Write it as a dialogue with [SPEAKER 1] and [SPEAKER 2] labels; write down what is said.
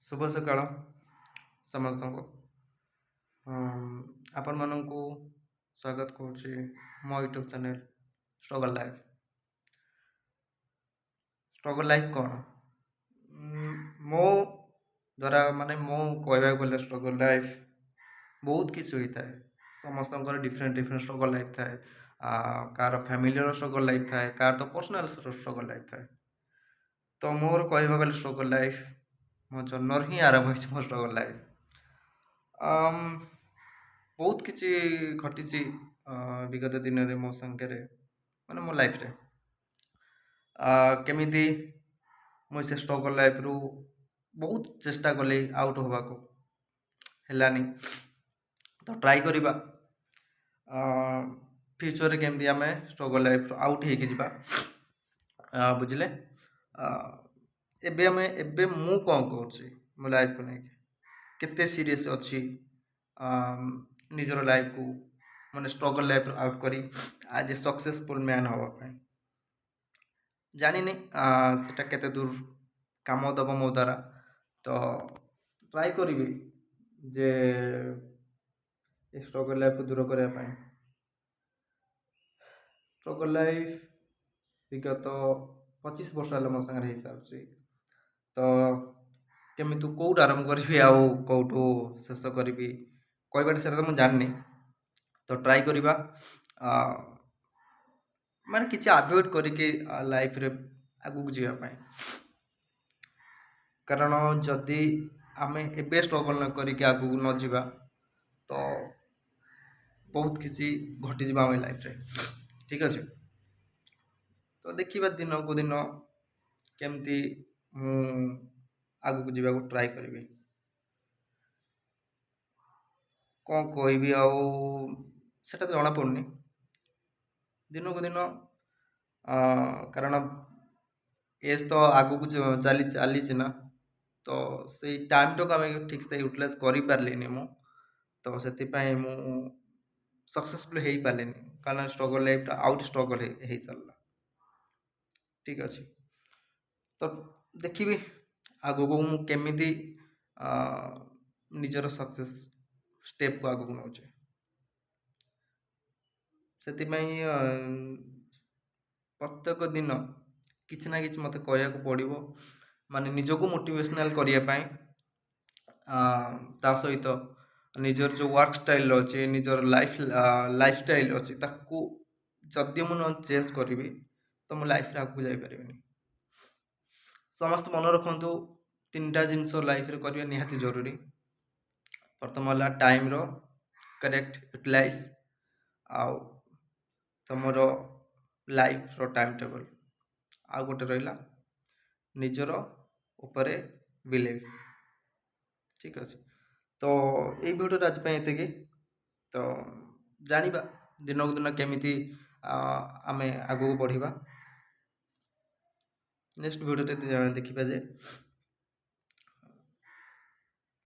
[SPEAKER 1] ଶୁଭ ସକାଳ ସମସ୍ତଙ୍କୁ। ଆପଣମାନଙ୍କୁ ସ୍ୱାଗତ କରୁଛି ମୋ YouTube channel struggle life. Struggle life କ'ଣ? ମୋ ଦ୍ୱାରା ମାନେ ମୁଁ କହିବାକୁ ଗଲେ ଷ୍ଟ୍ରଗଲ୍ ଲାଇଫ୍ ବହୁତ କିଛି ହୋଇଥାଏ। ସମସ୍ତଙ୍କର ଡିଫରେଣ୍ଟ ଡିଫରେଣ୍ଟ ଷ୍ଟ୍ରଗଲ୍ ଲାଇଫ୍ ଥାଏ। କାହାର ଫ୍ୟାମିଲିର ଷ୍ଟ୍ରଗଲ୍ ଲାଇଫ୍ ଥାଏ, କାହାର ତ ପର୍ସନାଲ୍ ଷ୍ଟ୍ରଗଲ୍ ଲାଇଫ୍ ଥାଏ। ତ ମୋର କହିବାକୁ ଗଲେ ଷ୍ଟ୍ରଗଲ୍ ଲାଇଫ୍ ମୋ ଜନ୍ମରୁ ହିଁ ଆରମ୍ଭ ହୋଇଛି। ମୋ ଷ୍ଟ୍ରଗଲ୍ ଲାଇଫ୍ ବହୁତ କିଛି ଘଟିଛି ବିଗତ ଦିନରେ ମୋ ସାଙ୍ଗରେ, ମାନେ ମୋ ଲାଇଫ୍ରେ। କେମିତି ମୁଁ ସେ ଷ୍ଟ୍ରଗଲ୍ ଲାଇଫ୍ରୁ ବହୁତ ଚେଷ୍ଟା କଲି ଆଉଟ୍ ହେବାକୁ, ହେଲାନି। ତ ଟ୍ରାଏ କରିବା ଫ୍ୟୁଚର୍ରେ କେମିତି ଆମେ ଷ୍ଟ୍ରଗଲ୍ ଲାଇଫ୍ରୁ ଆଉଟ୍ ହେଇକି ଯିବା, ବୁଝିଲେ? ଏବେ ମୁଁ କ'ଣ କରୁଛି, ମୋ ଲାଇଫ୍କୁ ନେଇକି କେତେ ସିରିୟସ୍ ଅଛି, ନିଜର ଲାଇଫ୍କୁ ମାନେ ଷ୍ଟ୍ରଗଲ୍ ଲାଇଫ୍ରୁ ଆଉଟ୍ କରି ଆଜ୍ ଏ ସକ୍ସେସଫୁଲ୍ ମ୍ୟାନ୍ ହେବା ପାଇଁ। ଜାଣିନି ସେଟା କେତେ ଦୂର କାମ ଦେବ ମୋ ଦ୍ୱାରା। ତ ଟ୍ରାଏ କରିବି ଯେ ଏ ଷ୍ଟ୍ରଗଲ୍ ଲାଇଫ୍କୁ ଦୂର କରିବା ପାଇଁ। ଷ୍ଟ୍ରଗଲ୍ ଲାଇଫ୍ ବିଗତ 25 ବର୍ଷ ହେଲା ମୋ ସାଙ୍ଗରେ ହେଇସାରିଛି। ତ କେମିତି କେଉଁଠୁ ଆରମ୍ଭ କରିବି ଆଉ କେଉଁଠୁ ଶେଷ କରିବି କହିବାଟା ସେଇଟା ତ ମୁଁ ଜାଣିନି। ତ ଟ୍ରାଏ କରିବା ମାନେ କିଛି ଆଭଏଡ଼ କରିକି ଲାଇଫ୍ରେ ଆଗକୁ ଯିବା ପାଇଁ। କାରଣ ଯଦି ଆମେ ଏବେ ଷ୍ଟ୍ରଗଲ୍ ନ କରିକି ଆଗକୁ ନ ଯିବା, ତ ବହୁତ କିଛି ଘଟିଯିବ ଆମ ଲାଇଫ୍ରେ। ଠିକ୍ ଅଛି, ତ ଦେଖିବା ଦିନକୁ ଦିନ କେମିତି ମୁଁ ଆଗକୁ ଯିବାକୁ ଟ୍ରାଏ କରିବି। କ'ଣ କହିବି ଆଉ ସେଟା ତ ଜଣାପଡ଼ୁନି ଦିନକୁ ଦିନ, କାରଣ ଏଜ୍ ତ ଆଗକୁ ଚାଲି ଚାଲିଛି ନା। ତ ସେଇ ଟାଇମ୍ଟାକୁ ଆମେ ଠିକ୍ସେ ୟୁଟିଲାଇଜ୍ କରିପାରିଲିନି ମୁଁ। ତ ସେଥିପାଇଁ ମୁଁ ସକ୍ସେସଫୁଲ୍ ହେଇପାରିଲିନି, କାରଣ ଷ୍ଟ୍ରଗଲ୍ ଲାଇଫ୍ଟା ଆହୁରି ଷ୍ଟ୍ରଗଲ୍ ହେଇସାରିଲା। ଠିକ୍ ଅଛି, ତ ଦେଖିବି ଆଗକୁ ମୁଁ କେମିତି ନିଜର ସକ୍ସେସ୍ ଷ୍ଟେପ୍କୁ ଆଗକୁ ନେଉଛି। ସେଥିପାଇଁ ପ୍ରତ୍ୟେକ ଦିନ କିଛି ନା କିଛି ମୋତେ କହିବାକୁ ପଡ଼ିବ, ମାନେ ନିଜକୁ ମୋଟିଭେସନାଲ୍ କରିବା ପାଇଁ। ତା ସହିତ ନିଜର ଯେଉଁ ୱାର୍କ ଷ୍ଟାଇଲ୍ ଅଛି, ନିଜର ଲାଇଫ୍ ଷ୍ଟାଇଲ୍ ଅଛି, ତାକୁ ଯଦି ମୁଁ ନ ଚେଞ୍ଜ କରିବି, ତ ମୁଁ ଲାଇଫ୍ରେ ଆଗକୁ ଯାଇପାରିବିନି। ସମସ୍ତେ ମନେ ରଖନ୍ତୁ, ତିନିଟା ଜିନିଷ ଲାଇଫ୍ରେ କରିବା ନିହାତି ଜରୁରୀ। ପ୍ରଥମ ହେଲା ଟାଇମ୍ର କରେକ୍ଟ ୟୁଟିଲାଇଜ୍, ଆଉ ତୁମର ଲାଇଫ୍ର ଟାଇମ୍ ଟେବଲ୍, ଆଉ ଗୋଟେ ରହିଲା ନିଜର ଉପରେ ବିଲିଭ୍। ଠିକ୍ ଅଛି, ତ ଏଇ ଭିଡ଼ିଓରେ ଆଜି ପାଇଁ ଏତିକି। ତ ଜାଣିବା ଦିନକୁ ଦିନ କେମିତି ଆମେ ଆଗକୁ ବଢ଼ିବା। ନେକ୍ସଟ ଭିଡ଼ିଓରେ ଦେଖିବା ଯେ